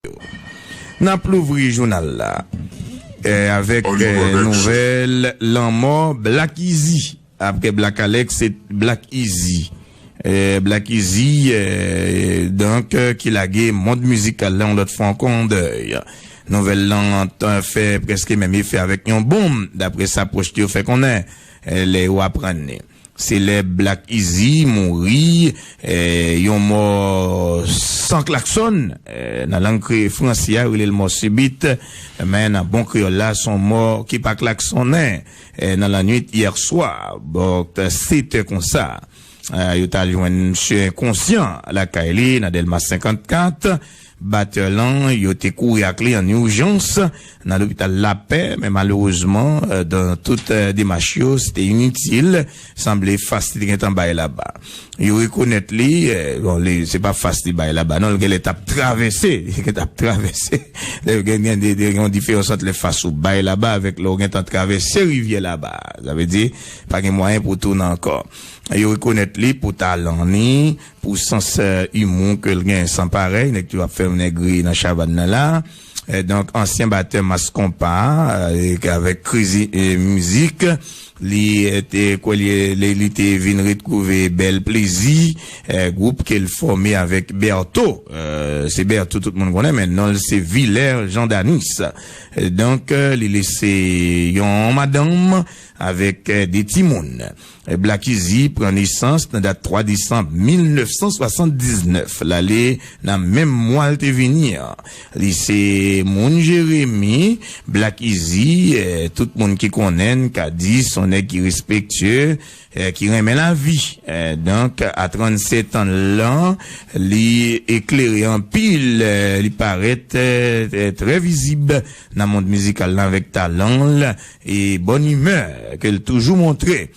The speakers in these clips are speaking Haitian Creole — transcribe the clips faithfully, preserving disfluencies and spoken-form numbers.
N ap louvri jounal la, eh, avèk, eh, nouvèl lanmò Black Easy. Apre Black Alex, se Black Easy. Eh, Black Easy, eh, donk, eh, ki lage mond mizikal la yon lòt fwa ankò an dèy. Nouvèl lan, eh, fè prèske menm efè avèk yon bonm, dapre sa pwòch li yo fè konnen, eh, lè yo aprann li. Se lè Black Easy mouri, eh, yon mò san klakson, eh, nan lang kre-, franse a, yo rele l mò sibit, men nan bon kreyòl la, se yon mò ki pa klaksonnen, eh, nan lannwit yè swa, bò sèt è konsa. Eh, yo t al jwenn misye enkonsyan lakay li nan Dèlma senkannkat. Batè lan, yo te kouri ak li an ijans nan lopital Lapè, men malerezman, eh, dan tout, eh, demach yo, se te initil, sanble fas li te gentan bay laba. Yo rekonèt li, eh, bon, li, se pa fas li bay laba, non, li genlè t ap travèse, li gentan ap travèse. Gen, gen, gen, gen yon diferans ant lè fas ou bay laba avèk lè w gentan travèse rivyè laba. Sa vle di, pa gen mwayen pou w tounen ankò. Yo rekonèt li pou talan li, pou sans, eh, imou ke l gen san parèy, nèg ki ap fè nèg ri nan chavann nan la. Eh, donk, ansyen batè Mass Konpa, eh, avèk Crazy, eh, Music, li, eh, te, kwè li, li, li te vin retwouve Bèl Plezi, eh, gwoup ke l fòme avèk Bertho. Eh, se Bertho tout moun konnen, men non l se Vilè Jean Danis. Eh, donk, eh, li lese yon madanm avèk, eh, de timoun. Black Easy pran nesans nan dat twa desanm mil nèf san swasanndiznèf, l ale nan menm mwa l te vini an. Li se moun Jeremi, Black Easy, eh, tout moun ki konnen l ka di se yon nèg ki respektye, eh, ki renmen lavi. Eh, donk, a trannsèt an l lan, li eklere anpil, eh, li parèt, eh, eh, trè vizib nan mond mizikal la avèk talan l e bòn imè ke l toujou montre.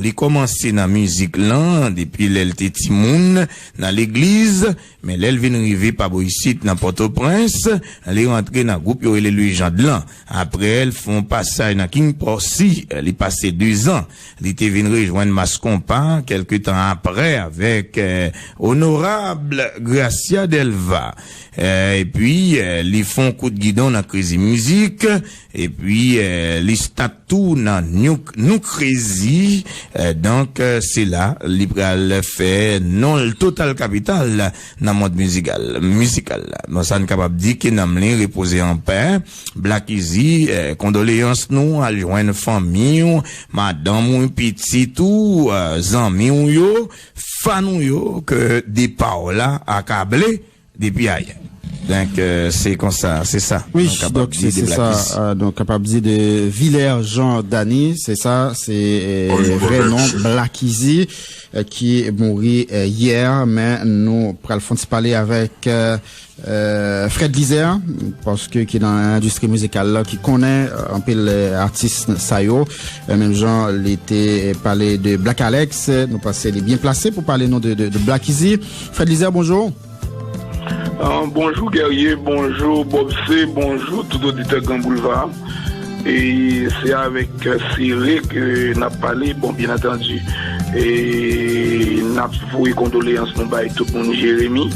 Li kòmanse nan mizik lan depi lè l te timoun nan legliz, men lè l vin rive pa bò isit nan Pòtoprens, li rantre nan gwoup yo rele Lejand lan. Apre, l fè yon pasaj nan King Posse, li pase dezan. Li te vin rejwenn Mass Konpa kèlke tan apre avèk, eh, Onorab Gracia Delva. Eh, epi, eh, li fè yon kout gidon nan Crazy Music. Epi, eh, li stat tou nan Nou, Nou Crazy. Eh, donk, eh, se la li pral fè non l total kapital nan mond mizikal, mizikal la. Donk, sa n kapab di ke nanm li repoze an pè. Black Easy, eh, kondoleyans nou al jwenn fanmi w, madanm ou, pitit ou, eh, zanmi w yo, fan ou yo, ke depa w la akable depi ayè. Donk, eh, se konsa, se sa. Wi, nou kapab donk di se, de se Black sa, Easy. Eh, nou kapab di de Vilè Jean Dany, se sa, se, eh, vrè non, Black Easy, eh, ki mouri, eh, yè, men nou pral fè yon ti pale avèk, eh, eh, Fred Lizer, paske ki nan endistri mizikal la, ki konnen, eh, anpil, eh, atis sa yo. Eh, menm jan li te pale de Black Alex, eh, nou panse li byen plase pou pale nou de, de, de Black Easy. Fred Lizer, bonjou. Ah, bonjou Guerrier, bonjou Bob C, bonjou tout oditè Gran Boulva. E se avèk, euh, sere ke n ap pale, bon, byen antandi. E n ap voye kondoleyans nou bay tout moun Jeremi,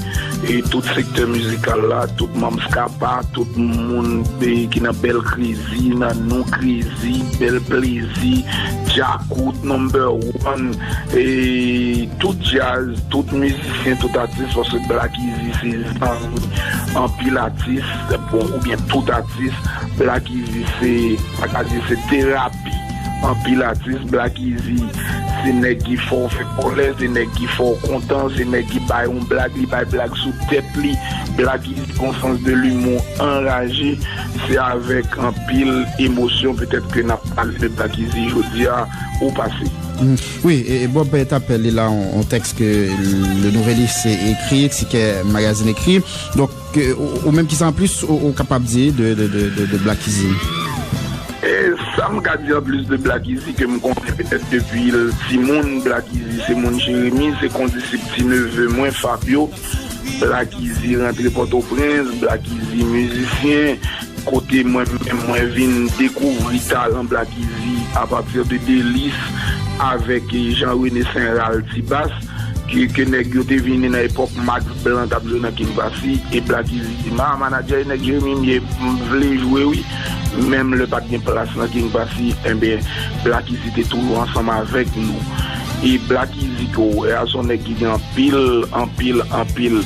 e tout sektè mizikal la, tout manm Skapa, tout moun, e, ki nan Bèl Krezi, nan Nou Krezi, Bèl Plezi, Djakout, Number One, e tout djaz, tout mizisyen, tout atis, paske Black Easy se zanmi anpil atis, bon, oubyen tout atis. Black Easy se, pa ka di se terapi anpil atis. Black Easy se nèg ki fè w fè kòlè, se nèg ki fè w kontan, se nèg ki bay yon blag, li bay blag sou tèt li. Black Easy gon sans de limou anraje. Se avèk anpil emosyon petèt ke n ap pale de Black Easy jodi a, ou pase. Mm. Wi, e, e Bob t ap li la yon, yon tèks ke Le Nouvelliste ekri, Tikè Magazine ekri. Donk, ke, ou, ou menm ki sa anplis ou, ou kapab di de, de, de, de, de Black Easy? E sa m ka di anplis de Black Easy, ke m konnen petèt depi l timoun, Black Easy se moun Jeremi, se kondisip ti neve mwen, Fabio. Black Easy rantre Pòtoprens, Black Easy mizisyen, kote mwen menm mwen vin dekouvri talan Black Easy apati de Delis avèk Jean René Saint Rald Ti Bas. ke, ke nèg yo te vini nan epòk Max Blanc t ap jwe nan King Passy, e Black Easy di, "Ma, manadjè, e nèg Jeremi m ye, m vle jwe wi." Menm lè pa t gen plas nan King Passy, enben, Black Easy te toujou ansanm avèk nou. E Black Easy ke w wè a, se yon nèg ki gen anpil, anpil, anpil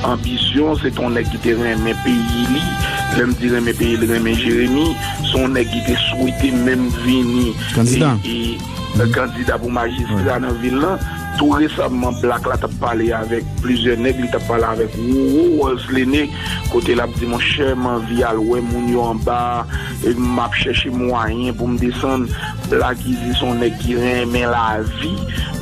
anbisyon, se te yon nèg ki te renmen peyi li. Lè m di renmen peyi li, renmen Jeremi, se yon nèg ki te swete menm vini Kandida. e, e, kandida pou majistra nan vil lan. Tou resaman, Black la t ap pale avèk plizyè nèg, li t ap pale avèk Roro Walls Lene, kote l ap di, "Monchè, m anvi al wè moun yo anba, e m ap chèche mwayen pou m desann." Black Easy se yon nèg ki renmen lavi.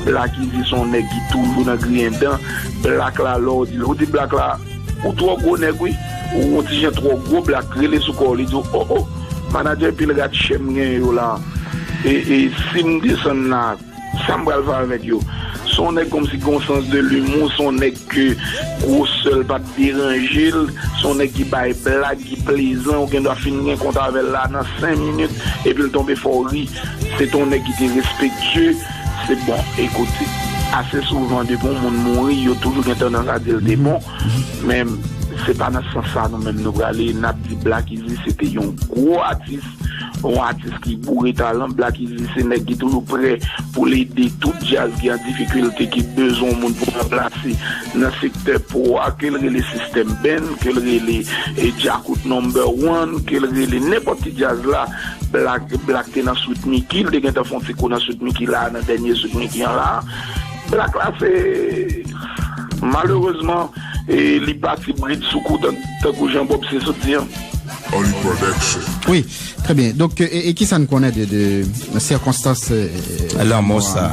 Black Easy se yon nèg ki toujou nan griyen dan. Black la, lè w di, ou di Black la, "Ou twò gwo nèg wi. Ou yon ti jan twò gwo." Black rele sou kò w, li di w, "O, o, manadjè, pil rat chè m gen yo la. E, e si m desann la, sa m pral fè avèk yo?" Se yon nèg kòmsi gen yon sans de l'humour, se yon nèg ke gwosè l pa t deranje l, se yon nèg ki bay blag, ki plezan, ou gen dwa fin gen kont avè l la nan senk minit, epi l tonbe fè w ri. Se te yon nèg ki te respektye. Se bon, ekoute, ase souvan depi yon moun mouri, yo toujou gen tandans a di l te bon, men se pa nan sans sa nou menm nou prale. N ap di Black Easy se te yon gwo atis, yon atis ki boure talan. Black Easy se nèg ki toujou prè pou l ede tout djaz ki an difikilte, ki bezwen yon moun pou ranplase nan sektè po a, ke l rele System Band, ke l rele, e, Djakout Number One, ke l rele nenpòt ti djaz la. Black, Black te nan Sweet Micky, li te gentan fè yon ti kou nan Sweet Micky la, nan dènye Sweet Micky an la. Black la, se, malerezman, e, li pati brid sou kou tan, tankou jan Bob se sot di an. Oli Production. Wi, trè byen. Donk, e, e kisa n konnen de, de sirkonstans, e, lanmò sa?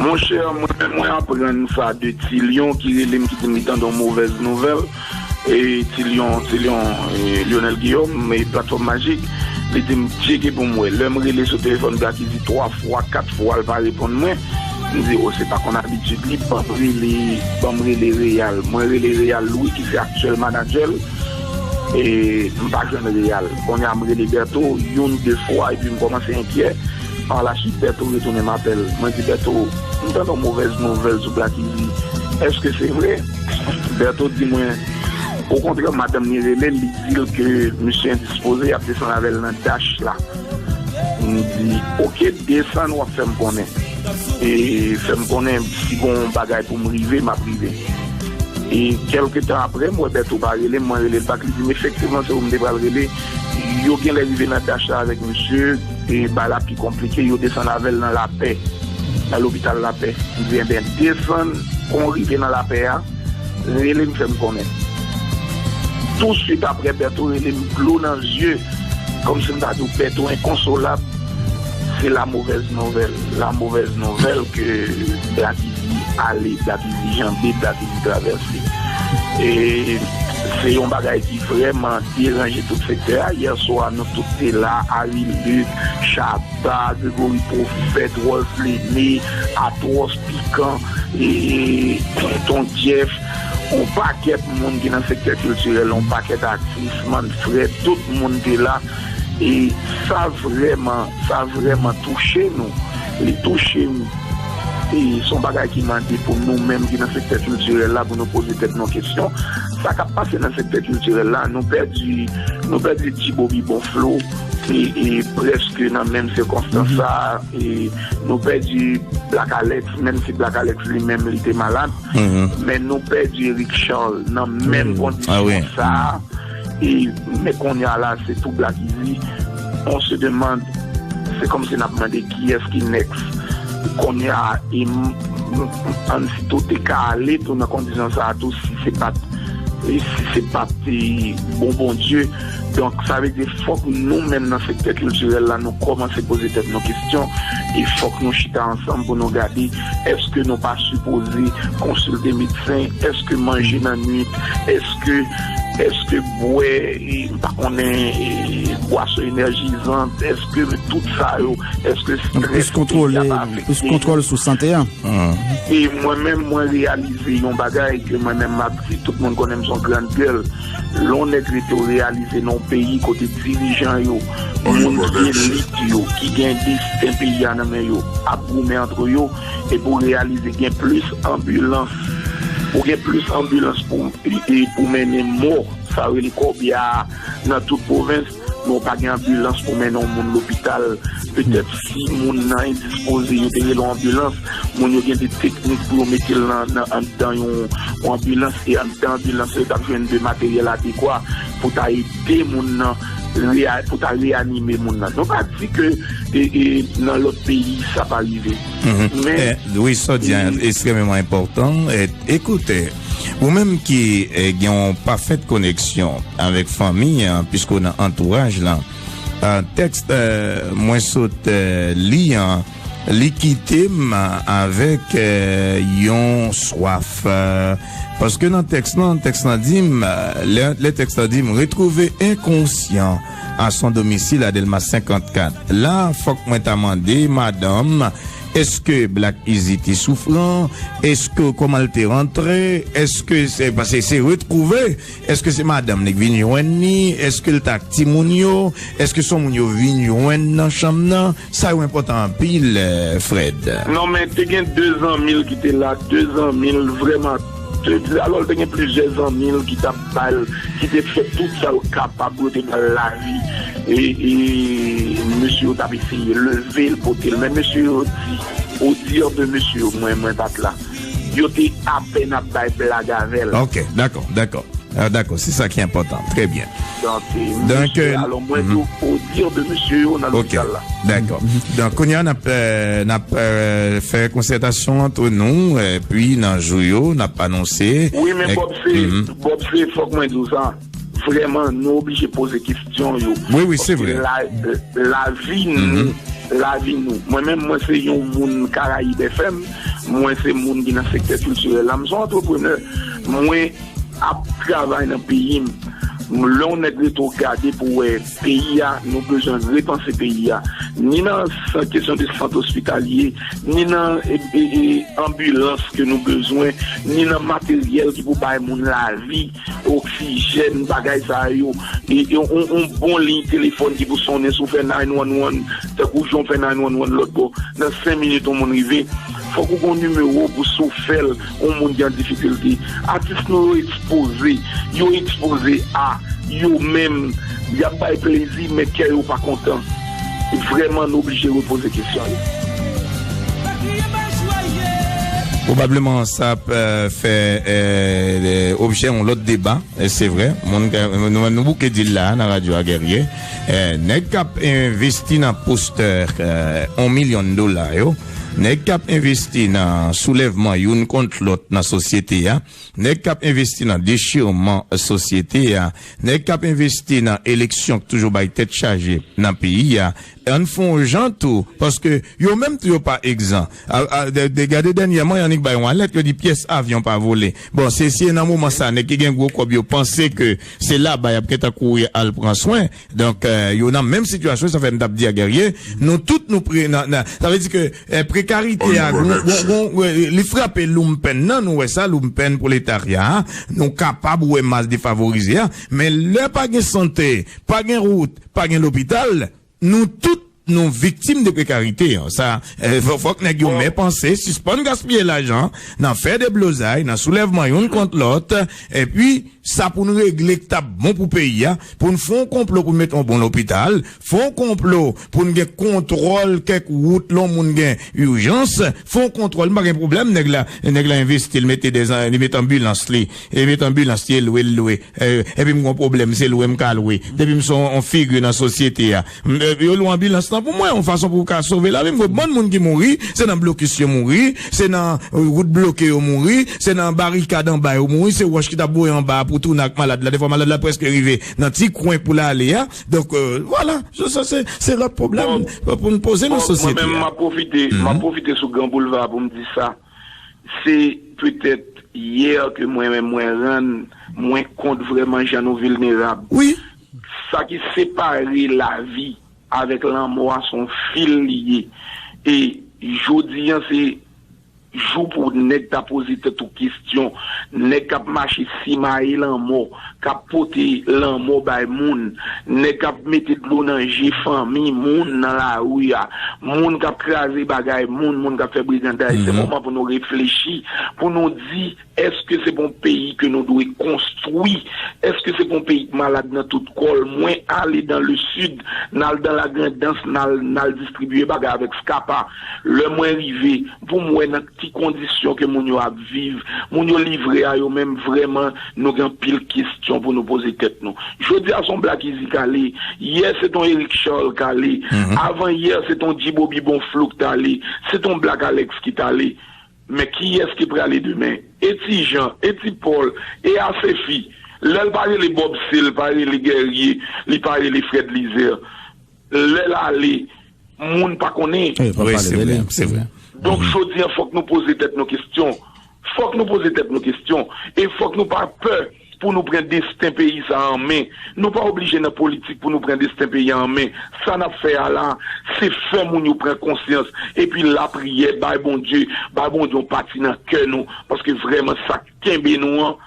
Monchè, mwen, mwen aprann sa de Ti Lyon ki rele m, ki di m li tande yon movèz nouvèl. E Ti Lyon, Ti Lyon, e, Lionel Guillaume, e Platfòm Majik, li di m, "Tcheke pou m wè." Lè m rele sou telefòn Black Easy twa fwa, kat fwa, l pa reponn mwen. M di, "O, se pa konn abitid li, ban m rele, ban m rele Real." Mwen rele Real Louis, ki se aktyèl manadjè l. E m pa jwenn Real. Kounye a, m rele Bertho, youn, de fwa, epi m kòmanse enkyè. Par la suite, Bertho retounen m apèl. Mwen di, "Bertho, m tande yon movèz nouvèl sou Black Easy. Èske se vre?" Bertho di mwen, okontrè, madanm li rele l, li di l ke misye endispoze, y ap desann avè l nan Dash la. M di, "Oke, desann, w ap fè m konnen. E fè m konnen si gon bagay pou m rive, m ap rive." E kèlke tan apre, m wè Bertho pa rele m, mwen rele l bak, li di m, "Efektivman, se ou m te pral rele. Yo genlè rive nan Dash la avèk misye, e bagay la pi konplike, yo desann avè l nan Lapè, nan lopital Lapè." M di, "Enben, desann, kon w rive nan Lapè a, rele m, fè m konnen." Touswit apre, Bertho rele m, dlo nan zye, kòmsi m ta di w, Bertho enkonsolab. Se la movèz nouvèl, la movèz nouvèl ke Black Easy ale, Black Easy janbe, Black Easy travèse. E se yon bagay ki vrèman deranje tout sektè a. Yè swa, nou tout te la, Harry Luc, Shabba, Gregory Prophète, Rolf Lene, Atwòs, Pikan, e Ton Jeff, yon pakèt moun ki nan sektè kiltirèl, yon pakèt atis, Manfred, tout moun te la. E sa vrèman, sa vrèman touche nou. Li touche m. E se yon bagay ki mande pou nou menm ki nan sektè kiltirèl la, pou nou poze tèt nou kesyon. Sa k ap pase nan sektè kiltirèl la, nou pèdi, nou pèdi Djibo Bibonflo, e, e prèske nan menm sikonstans sa, e nou pèdi Black Alex, menm si Black Alex li menm li te malad, men nou pèdi Eric Charles nan menm kondisyon sa. E, men kounye a la, se tou Black Easy. On se demande, se kòmsi n ap mande kiyès ki next. Kounye a, e, m, m, m, Ann Sito te ka ale tou nan kondisyon sa a tou, si se pa t, e si se pa t, e, bon Bondye. Donk, sa vle di, fòk nou menm nan sektè kiltirèl la, nou kòmanse poze tèt nou kesyon, e fòk nou chita ansanm pou nou gade, èske nou pa sipoze konsilte medsen, èske manje nan nwit, èske Èske bwè, e, m pa konnen, e, bwason enèjizan, èske tout sa yo, èske strès peyi a pa afekte yo? Plis kontwòl sou sante a. E mwen menm, mwen reyalize yon bagay ke mwen menm m ap di, tout moun konnen m se yon grann gèl. Lè yon nèg rete w reyalize nan yon peyi kote dirijan yo, moun ki elit yo, ki gen desten peyi a nan men yo, ap goumen antre yo, epi w reyalize gen plis anbilans, ou gen plis anbilans pou, e, e pou mennen mò, sa yo rele kòbya a, nan tout pwovens, men w pa gen anbilans pou mennen yon moun lopital. Petèt si moun nan endispoze, yo te rele yon anbilans, moun yo gen de teknik pou yo mete l nan, nan anndan yon, yon anbilans, e anndan anbilans yo t ap jwenn de materyèl adekwa pou ta ede moun nan, reya-, pou ta reyanime moun nan. Nou pa di ke, e, e, nan lòt peyi, sa pa rive. Men, eh, wi, sa w di a ekstrèmeman enpòtan. Eh, ekoute, ou menm ki, eh, gen yon pafèt koneksyon avèk fanmi an, piske w nan antouraj lan, eh, tèks, eh, mwen sot, eh, li an, li kite m avèk, eh, yon swaf. Eh, paske nan tèks lan, tèks lan di m, eh, lè, lè tèks lan di m, retrouvé inconscient à son domicile à Delmas cinquante-quatre. La, fòk mwen ta mande madanm, èske Black Easy te soufran? Èske kòman l te rantre? Èske se, paske se retwouve, èske se madanm li k vin jwenn li? Èske l t ak timoun yo? Èske se yon moun yo vin jwenn nan chanm nan? Sa yo enpòtan anpil, eh, Fred. Non, men te gen de zanmi l ki te la, de zanmi l vrèman, te, alò, te gen plizyè zanmi l ki t ap ba l, ki te fè tout sa yo kapab pou yo te ba l lavi. E, e mesye yo t ap eseye leve l, pote l. Men mesye yo di, au dire de mesye yo, mwen, mwen pa t la. Yo te apèn ap bay blag avè l. Ok, dakò, dakò. Ah, dakò, se sa ki enpòtan. Trè byen. Donk, euh, alò, mwen di w, au dire de mesye yo nan lopital la. Dakò. Donk, kounye a, n ap, euh, n ap, euh, fè konsètasyon antre nou, epi nan jou yo, n ap anonse. Wi, men Bob, se, Bob, se, fòk mwen di w sa. Vrèman, nou oblije poze kesyon yo. Wi, wi, se vre. Paske la, lavi nou, lavi nou. Mwen menm, mwen se yon moun Karayib F M. Mwen se moun ki nan sektè kiltirèl la. M se yon antreprenè. Mwen ap travay nan peyi m. Lè yon nèg rete w gade pou wè peyi a, nou bezwen repanse peyi a. Ni nan san-, kesyon de sant ospitalye, ni nan, e, e, e, anbilans ke nou bezwen, ni nan materyèl ki pou bay moun lavi, oksijèn, bagay sa yo. E, e, on, on bon liy telefòn ki pou sonnen si w fè nine one one, tankou jan w fè nine one one lòt bò. Nan senk minit, yon moun rive. Fòk ou gon nimewo pou si w fè l, yon moun ki an difikilte. Atis nou yo ekspoze. Yo ekspoze a yo menm. Y ap bay plezi, men kè yo pa kontan. Vrèman, nou oblije repoze kesyon yo. Pwobableman, sa ap, eh, fè, eh, objè yon lòt deba. E se vre, moun, nou, nou bouke di l la nan radyo a, Guerrier. Eh, nèg k ap envesti nan postè, eh, yon milyon dola yo, nèg k ap envesti nan soulèvman youn kont lòt nan sosyete a, nèg k ap envesti nan dechirman sosyete a, nèg k ap envesti nan eleksyon k toujou bay tèt chaje nan peyi a, ann fè yon jan tou, paske yo menm tou yo pa egzan. A, a, de, de, gade dènyèman, y annik bay yon alèt, yo di pyès avyon pa vole. Bon, se, se nan moman sa, nèg ki gen gwo kòb yo panse ke se laba y ap gentan kouri al pran swen. Donk, eh, yo nan menm sitiyasyon, sa fè m t ap di a Guerrier, nou tout nou pre-, nan, nan, sa vle di ke, eh, prekarite a, gon, gon, gon, eh, li frape loumpenn nan, nou wè sa, loumpenn pwoletarya a, nou kapab wè mas defavorize a, men lè pa gen sante, pa gen wout, pa gen lopital, nou tout nou viktim de prekarite an. Sa, eh, fò-, fòk nèg yo men panse, sispann gaspiye lajan nan fè deblozay, nan soulèvman youn kont lòt, epi sa pou n regle k t ap bon pou peyi a, pou n fè yon konplo pou n mete yon bon lopital, fè yon konplo pou n gen kontwòl kèk wout lè yon moun gen ijans, fè yon kontwòl, m pa gen pwoblèm, nèg la, nèg la envesti, l mete de, li mete anbilans li, li mete anbilans li, l lwe, l lwe. Eh, epi m gon pwoblèm, se lwe m ka lwe. Depi m se yon, yon figi nan sosyete a. M, eh, yo lwe anbilans lan pou mwen, yon fason pou ka sove lavi m. Gon bann moun ki mouri, se nan blokis yo mouri, se nan, eh, wout bloke yo mouri, se nan barikad anba yo mouri, se wòch ki t ap voye anba a pou tounen ak malad la. Defwa malad la prèske rive nan ti kwen pou l ale a. Donk, eh, vwala, se, se, se, se lòt pwoblèm pou n poze nan sosyete a. Mwen menm, m ap pwofite, m ap pwofite sou Gran Boulva pou m di sa. Se petèt Yè ke mwen menm mwen rann mwen kont vrèman jan nou vilnerab. Wi. Sa ki separe lavi avèk lanmò a se yon fil li ye. E jodi a se jou pou nèg ta poze tèt ou kesyon. Nèg k ap mache simaye lanmò, k ap pote lanmò bay moun, nèg k ap mete dlo nan je fanmi moun nan lari a, moun k ap kraze bagay moun, moun k ap fè briganday. Se moman pou nou reflechi, pou nou di, èske se pa yon peyi ke nou dwe konstwi? Èske se pa yon peyi k malad nan tout kò l? Mwen ale dans le sud, n al dans la Grandans, n al, n al distribiye bagay avèk Scapa. Lè mwen rive, pou m wè nan ki kondisyon ke moun yo ap viv, moun yo livre a yo menm, vrèman, nou gen anpil kesyon pou nou poze tèt nou. Jodi a se yon Black Easy k ale, yè se t on Eric Charles k ale, avan yè se t on Djibobi Bonflou k t ale, se t on Black Alex ki t ale. Men kiyès ki prale demen? E Ti Jan, e Ti Pòl, e Asefi. Lè l pa rele Bob Seale, pa rele Guerrier, li pa rele Fred Lizer. Lè l ale, moun pa konnen. Wi, pa pale de li. Se vre. Donk, jodi a, fòk nou poze tèt nou kesyon. Fòk nou poze tèt nou kesyon. E fòk nou pa pè pou nou pran desten peyi sa a an men. Nou pa oblije nan politik pou nou pran desten peyi a an men. Sa n ap fè a la, se fè moun yo pran konsyans. Epi lapriyè, bay Bondye, bay Bondye yon pati nan kè nou. Paske vrèman sa k kenbe nou an,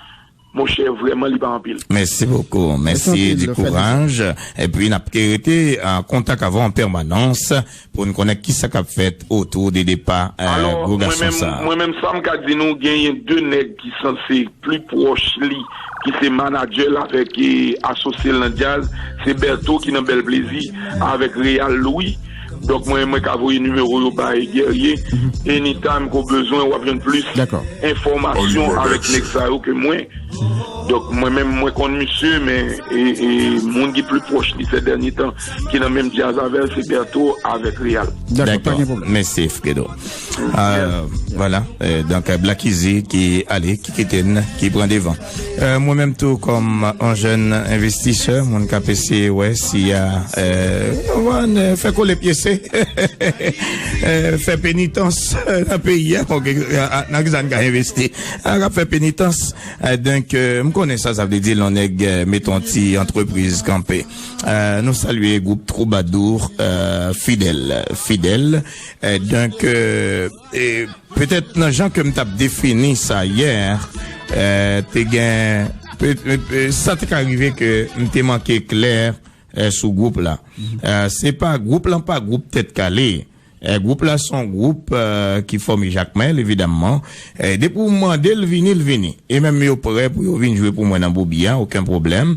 monchè, vrèman li pa anpil. Mèsi bokou, mèsi di kouraj. Epi n ap rete an kontak avè w an pèmanans pou n konnen kisa k ap fèt otou de depa gwo gason sa. Mwen menm sa m ka di nou, genyen de nèg ki sanse pli pwòch li, ki se manadjè l avèk asosye l nan djaz, se Bertho ki nan Bèl Plezi avèk Real Louis. Donk mwen, mwen ka voye nimewo yo bay Guerrier. Anytime ke w bezwen, w ap jwenn plis enfòmasyon avèk nèg sa yo ke mwen. Donk mwen menm mwen konn misye, men e, e, moun ki pli pwòch li sè dènye tan ki nan menm djaz avè l se Bertho avèk Real. Dakò, pa gen pwoblèm. Mèsi Fredo. Vwala, donk Black Easy ki ale, ki kite n, ki pran devan. Mwen menm tou kòm yon jèn envestisè, moun k ap eseye wè si a fè kole pyese, fè penitans nan peyi a, nan kisa n ka envesti. N ap fè penitans. Donk, m konnen sa, sa vle di lè yon nèg mete yon ti antrepriz kanpe. Nou salye gwoup Twoubadou, Fidèl. Fidèl. Donk, petèt nan jan ke m t ap defini sa yè, te gen, sa te ka rive ke m te manke klè sou gwoup la. Se pa, gwoup lan pa gwoup Tèt Kale. Gwoup la se yon gwoup ki fòme Jakmèl, evidamman. Depi w mande l vini, l vini. E menm yo prè pou yo vin jwe pou mwen nan Bobby a, okenn pwoblèm.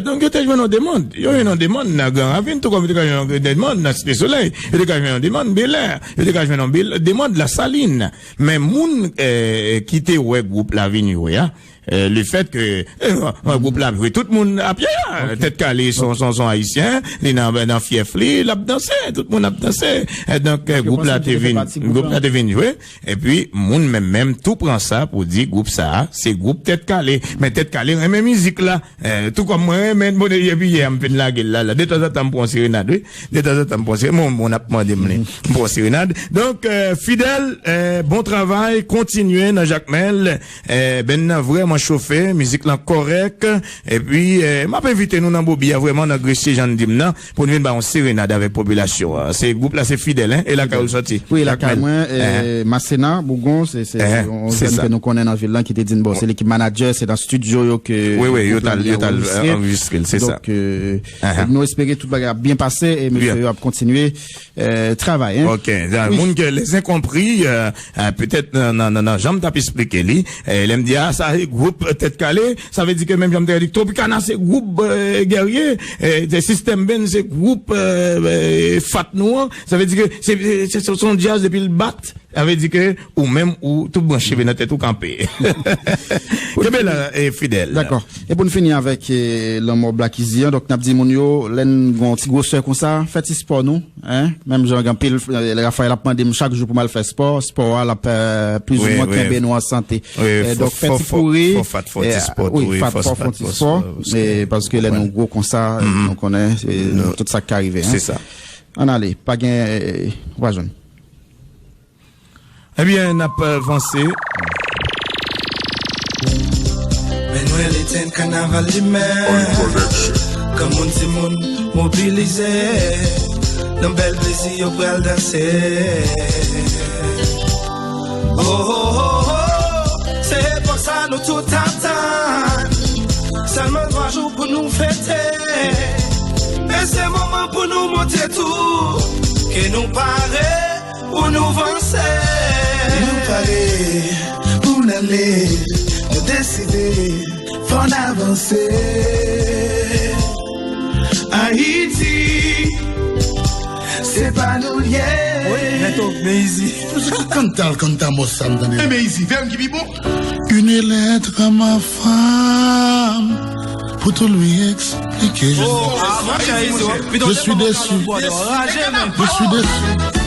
Donk yo te jwenn yon demann. Yo jwenn yon demann nan Gran Ravin, tou kòm yo te ka jwenn yon demann nan Site Solèy. Yo te ka jwenn yon demann Bèlè. Yo te ka jwenn yon demann Lasalin. Men moun ki te wè gwoup la vin jwe a, lefèt ke gwoup la ap jwe, tout moun ap ye a. Tèt Kale se yon, se yon, se yon Ayisyen, li nan, nan fyèf li, l ap danse, tout moun ap danse. Donk gwoup la te vin, gwoup la te vin jwe. Epi moun menm menm tou pran sa pou di gwoup sa a se gwoup Tèt Kale. Men Tèt Kale renmen mizik la. Tou kòm mwen renmen Bonne Vie Piyè, m fin lage l la, la. Detanzantan m pran yon serenad, wi. Detanzantan m pran yon serenad. Moun, moun ap mande m li. M pran yon serenad. Donk, Fidèl, bon travay, kontinye nan Jakmèl. Band nan vrèman chofe, mizik lan kòrèk. Epi, m ap envite nou nan Bobby a, vrèman nan Gresye, jan n di m nan, pou n vin bay yon serenad avèk popilasyon an. Se gwoup la, se Fidèl, en, e lakay ou l sòti? Wi, lakay mwen, Masena, Bougon, se, se yon jèn ke nou konnen nan vil lan ki te di n, bon, se li ki manadjè, se nan estidyo yo ke gwoup lan te anrejistre. Wi, wi, yo t al, yo t al anrejistre l, se sa. Donk, nou espere tout bagay ap byen pase e mesye yo ap kontinye travay, en. Ok, moun ke les incompris, petèt nan, nan, nan, nan jan m t ap esplike li, lè m di, a, sa se gwoup Tèt Kale, sa vle di ke menm jan m te di, Tropicana se gwoup Guerrier, System Band se gwoup Fat nou an, sa vle di ke se, se, se, se yon djaz depi l bat, sa vle di ke ou menm ou tou branche nan tèt ou kanpe. Kenbe la, Fidèl. Dakò. E pou n fini avèk lanmò Black Easy an, donk n ap di moun yo, lè n gen yon ti gwosè konsa, fè ti spò nou. Hein? Menm jan gen anpil, Rafael ap mande m chak jou pou m al fè spò. Spò a l ap plizoumwen kenbe nou an sante. Donk fè ti kouri. Fò fat fò ti spò tou, wi, fò fat fò ti spò. Paske lè nou gwo konsa, nou konnen tout sa k ka rive. Se sa. Ann ale, pa gen, ou pa jwenn. Ebyen, n ap vanse. Men nou rele ten kannaval limen. Granmoun timoun mobilize. Nan bèl plezi yo pral danse. Oh, oh, oh, oh. Se epòk sa nou tout ap tann. Sèlman twa jou pou nou fete. Men se moman pou nou montre tou ke nou pare pou nou vanse. Nou pare pou n ale, nou deside, fò n avanse. Ayiti, se pa nou l ye. Wi, Neto, men izi. Kanta l, kanta mò sa m tande. Enben izi, vèm ki pi bon. Une lettre à ma femme pour tout lui expliquer. Je suis déçu. Je suis déçu.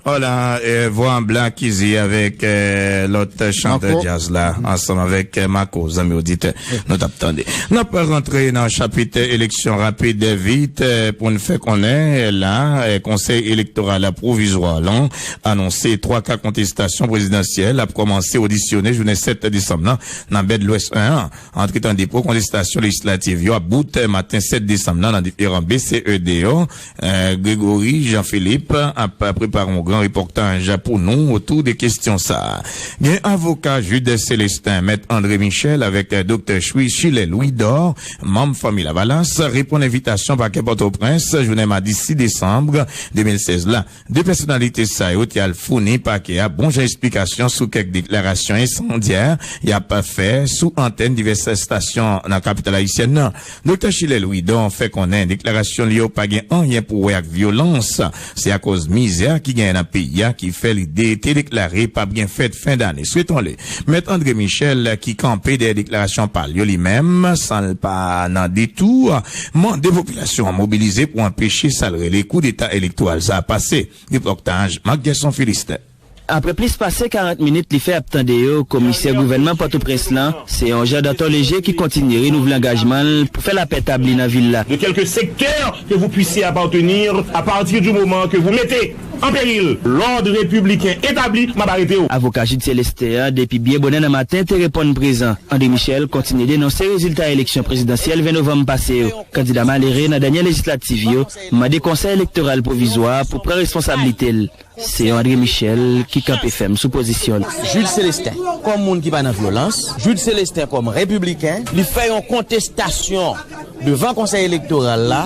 Voilà, eh, vwa Black Izi avèk, eh, lòt chantè djaz la, ansanm avèk, eh, Marco, zanmi oditè, nou t ap tande. N ap rantre nan chapit eleksyon rapid vit, eh, pou n fè konnen, eh, la, eh, Konsèy Elektoral Pwovizwa lan anonse twa ka kontestasyon prezidansyèl ap kòmanse odisyone jounen sèt desanm nan, nan Bèdlwès en an. Antretan, depo kontestasyon lejislativ yo ap bout maten sèt desanm nan, nan diferan B C E D yo. Eh, Gregory Jean Philippe ap prepare yon gran repòtaj pou nou otou de kesyon sa a. Gen avoka Jude Célestin, Mèt André Michel avèk, eh, Doktè Chwi Chilè Louidor, manm Fanmi Lavalas, reponn envitasyon pakè Pòtoprens jounen madi sis desanm de mil sèz la. De pèsonalite sa yo te al founi pakè a bon jan esplikasyon sou kèk deklarasyon ensandyè y ap fè sou antèn divès estasyon nan kapital ayisyèn nan. Doktè Chilè Louidor fè konnen deklarasyon li yo pa gen anyen pou wè ak vyolans. Se akoz mizè ki genyen nan peyi a ki fè li de-, te deklare p ap gen fèt fen dane. Swetons-le. Mèt André Michel, ki kanpe dèyè deklarasyon pa l yo li menm, san l pa nan detou, mande popilasyon an mobilize pou anpeche sa l rele koudeta elektoral sa a pase. Repòtaj Marc Gerson Philistin. Apre plis pase karant minit li fè ap tande yo, komisè gouvènman Pòtoprens lan, Seyon Jean Danton Léger, ki kontinye renouvle angajman l pou fè lapè tabli nan vil la. De quelque secteur que vous puissiez appartenir, à partir du moment que vous mettez en péril l'ordre républicain établi, m ap arete w. Avoka Jude Célestin an, depi byen bonè nan maten, te reponn prezan. André Michel kontinye denonse rezilta eleksyon prezidansyèl ven novanm pase yo. Kandida malere nan dènye lejislativ yo mande Konsèy Elektoral Pwovizwa a pou pran responsablite l. Se André Michel ki kanpe fèm sou pozisyon l. Jude Célestin, kòm moun ki pa nan vyolans, Jude Célestin kòm repibliken, li fè yon kontestasyon devan Konsèy Elektoral la,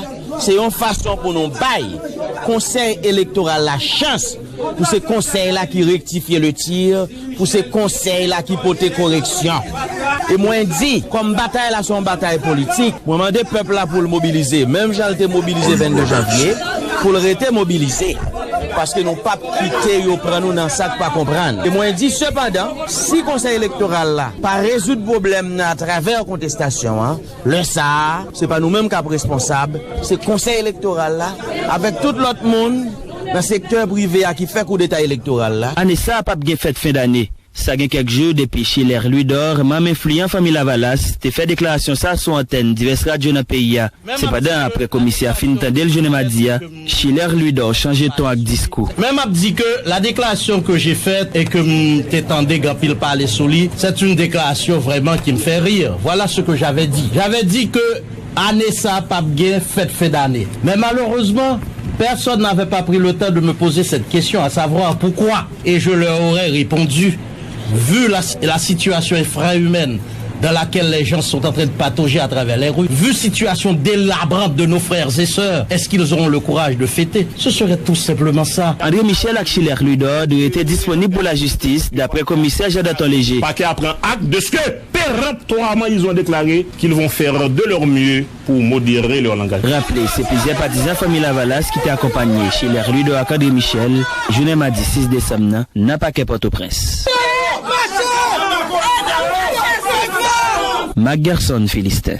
se yon fason pou nou bay Konsèy Elektoral la chans pou se Konsèy la ki rektifye le tir, pou se Konsèy la ki pote koreksyon. E mwen di, kòm batay la se yon batay politik, mwen mande pèp la pou l mobilize, menm jan l te mobilize vennde janvye, pou l rete mobilize. Paske nou p ap kite yo pran nou nan sa k pa konprann. E mwen di, sepandan, si Konsèy Elektoral la pa rezoud pwoblèm nan atravè kontestasyon an, lè sa a, se pa nou menm k ap responsab, se Konsèy Elektoral la, avèk tout lòt moun nan sektè prive a ki fè koudeta elektoral la. Ane sa a p ap gen fèt fen dane. Sa gen kèk jou depi Schiller Louidor, manm enfliyan Fanmi Lavalas, te fè deklarasyon sa a sou antèn divès radyo nan peyi a. Sepandan, apre komisè a fin tande l jounen madi a, Schiller Louidor chanje ton ak diskou. Men m ap di ke la déclaration que j'ai faite et que m te tande gen anpil pale sou li, c'est une déclaration vraiment qui me fait rire. Voilà ce que j'avais dit. J'avais dit que ane sa p ap gen fèt fen dane. Mais malheureusement, personne n'avait pas pris le temps de me poser cette question, à savoir pourquoi. Et je leur aurais répondu, vu la, la situation infra-humaine dans laquelle les gens sont en train de patauger à travers les rues, vu situation délabrante de nos frères et sœurs, est-ce qu'ils auront le courage de fêter? Ce serait tout simplement ça. André Michel ak Schiller Louidor dwe rete disponib pou lajistis, daprè komisè Jean Danton Léger. Parquet a pran acte de ce que péremptoirement ils ont déclaré qu'ils vont faire de leur mieux pour modérer leur langage. Raple, se plizyè patizan Fanmi Lavalas ki te akonpanye Schiller Louidor ak André Michel jounen madi sis desanm nan, nan pakè Pòtoprens. Marc Gerson Philistin,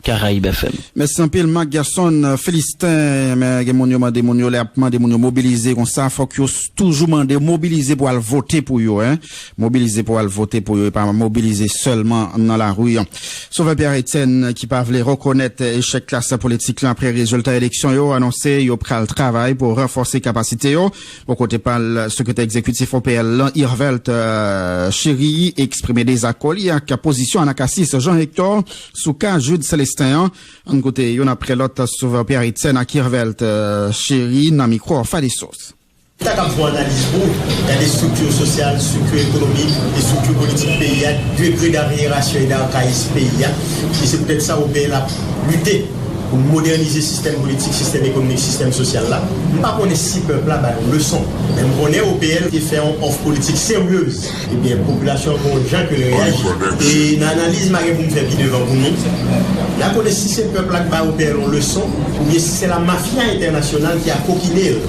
Caraïbes F M. Mèsi anpil, Marc Gerson, euh, Philistin. Men gen moun yo mande moun yo, lè y ap mande moun yo mobilize konsa, fòk yo s- toujou mande yo mobilize pou al vote pou yo, en. Mobilize pou al vote pou yo, e pa mobilize sèlman nan lari an. Sauveur Pierre Etienne, ki pa vle rekonèt echèk klas politik la apre rezilta eleksyon yo, anonse yo pral travay pou ranfòse kapasite yo. Bò kote pa l, sekretè egzekitif O P L lan, Irvelt, euh, Chéry, eksprime dezakò li ak pozisyon Anacasis Jean Hector sou ka Jude Célestin an. Ann koute youn apre lòt, Sauveur Pierre Etienne ak Irvelt, euh, Chéry nan mikwo Fadessos. Sa k ap fè yon analiz pou gade estrikti sosyal, estrikti ekonomik, estrikti politik peyi a, degre damelyorasyon e dakayis peyi a. E se poutèt sa O P L ap lite pou modènize sistèm politik, sistèm ekonomik, sistèm sosyal la. M pa konnen si pèp la ba yo leson, men m konnen O P L te fè yon òf politik seryez. Ebyen, popilasyon an gen yon jan ke l reyaji. E nan analiz m a gen pou m fè pi devan pou nou, n a konnen si se pèp la k ba O P L yon leson, oubyen si se la mafya entènasyonal ki akokine l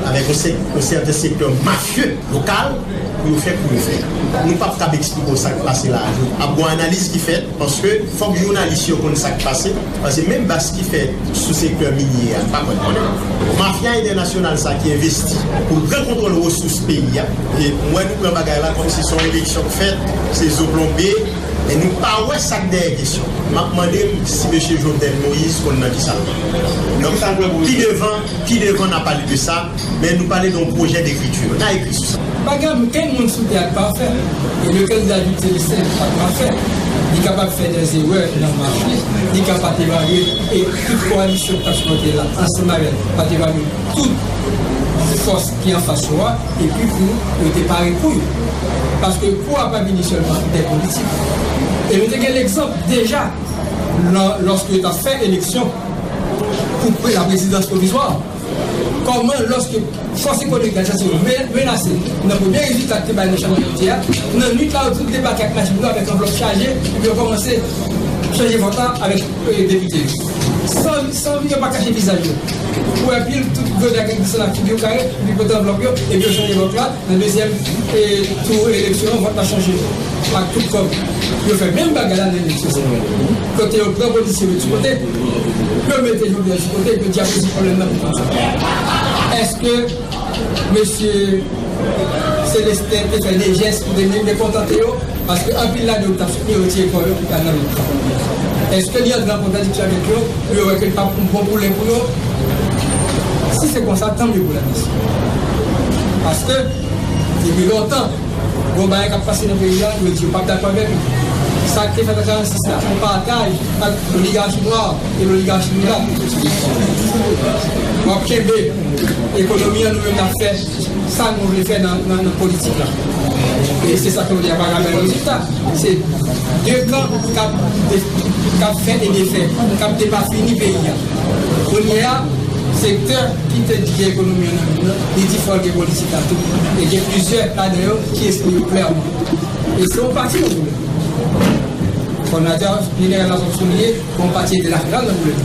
avèk yon sè- yon sèten sektè mafye lokal pou yo fè, pou yo fè. Nou p ap kab eksplike w sa k pase la a. Ap gon analiz ki fèt, paske fòk jounalis yo konn sa k pase, paske menm bas ki fèt sou sektè minye a, pa konn konnen. Mafya entènasyonal sa ki envesti pou l pran kontwòl resous peyi a. E m wè nou pran bagay la kòmsi se yon eleksyon k fèt, se zo plonbe, e nou pa wè sa k dèyè kesyon. M ap mande m si mesye Jovenel Moïse konn nan ki sa l pran. Donk, pi devan, pi devan, n a pale de sa, men nou pale de yon pwojè dekriti. N a ekri sou sa. Pa gen okenn moun sou tè a k pafè. E le kandida Jude Célestin pa t pafè. Li kapab fè dè erè nan mache. Li ka pa t evalye, e tout koalisyon k t ap sipòte l la, ansanm avè l, pa t evalye tout fòs ki anfas yo a, epi pou yo te pare pou yo. Paske kou a pa vini sèlman dè politik. E nou te gen legzanp deja, lò, lòske yo t ap fè eleksyon pou pre- la prezidans pwovizwa. Kòman, lòske fòs ekonomik la santi yo me- menase nan premye rezilta ki te bay nan chanm depite a, nan nwit la, yo tout debake ak machin yo avèk anvlòp chaje, epi yo kòmanse chanje vòt la avèk, e, depite yo. San, san yo pa kache vizaj yo. Ou wè pil tout grenn ak desann ak figi yo kare, epi pote anvlòp yo, epi yo chanje vòt la, nan dezyèm, e, tou eleksyon an, vòt la chanje. Ak tout kòb. Yo fè menm bagay la nan eleksyon sa yo. Kote yo pran polisye yo sou kote, yo mete Jovenel sou kote, yo di ap rezoud pwoblèm nan pou konsa. Èske mesye Célestin te fè de jès pou te mekontante yo? Paske anpil ladan yo t ap soutni yo retire kò yo pou yo al nan lòt kan. Èske li antre an kontradiksyon avèk yo, pou yo wè ke l p ap bon pou lè pou yo? Si se konsa, tanmye pou lanasyon. Paske, depi lontan, gon bagay k ap pase nan peyi a, yo di yo p ap dakò avèk li. Sa k te fèt an karannsis la, yon pataj ant oligachi nwa e oligachi milat. W ap kenbe ekonomi an, nou menm n ap fè sa nou vle fè nan, nan, nan politik la. E se sa k nou di a pa ka bay rezilta. Se de kan k ap de- k ap fè e defè, k ap depafini peyi a. Premye a, sektè ki te di gen ekonomi an nan men l nan, li di fò l gen politik la tou. E gen plizyè ladan yo ki eksprime yo klèman. E se yon pati nan pwoblèm. Kòdonatè jeneral la t ap souliye, yon pati entènasyonal nan pwoblèm.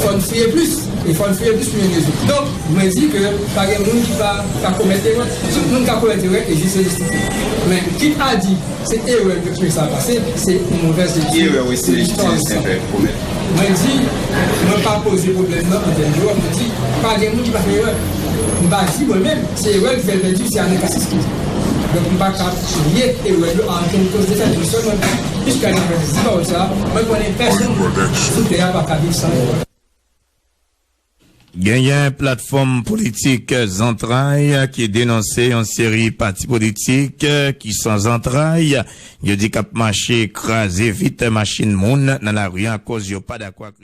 Fò n fouye plis. E fò n fouye plis pou jwenn rezon. Donk, mwen di ke pa gen moun ki pa ka komèt erè. Tout moun ka komèt erè e jis rejistre. Men, kit a di se erè ke sa pase, se yon movèz lektè. Ki erè w estime Jude Célestin fè, komèt? Mwen di, mwen pa poze pwoblèm nan an tèm de erè, mwen di, pa gen moun ki pa fè erè. M pa di mwen menm, se erè ki fè l pèdi, se Anacasis ki di. Donk, m pa ka ye erè yo a okenn koz de fèt, mwen sèlman, piske Anacasis di pawòl sa, mwen konnen pèsonn sou tè a pa ka viv san erè. Genyen platfòm politik Zantray ki denonse yon seri pati politik ki san zantray. Yo di k ap mache kraze vit machin moun nan lari an akoz yo pa dakò ak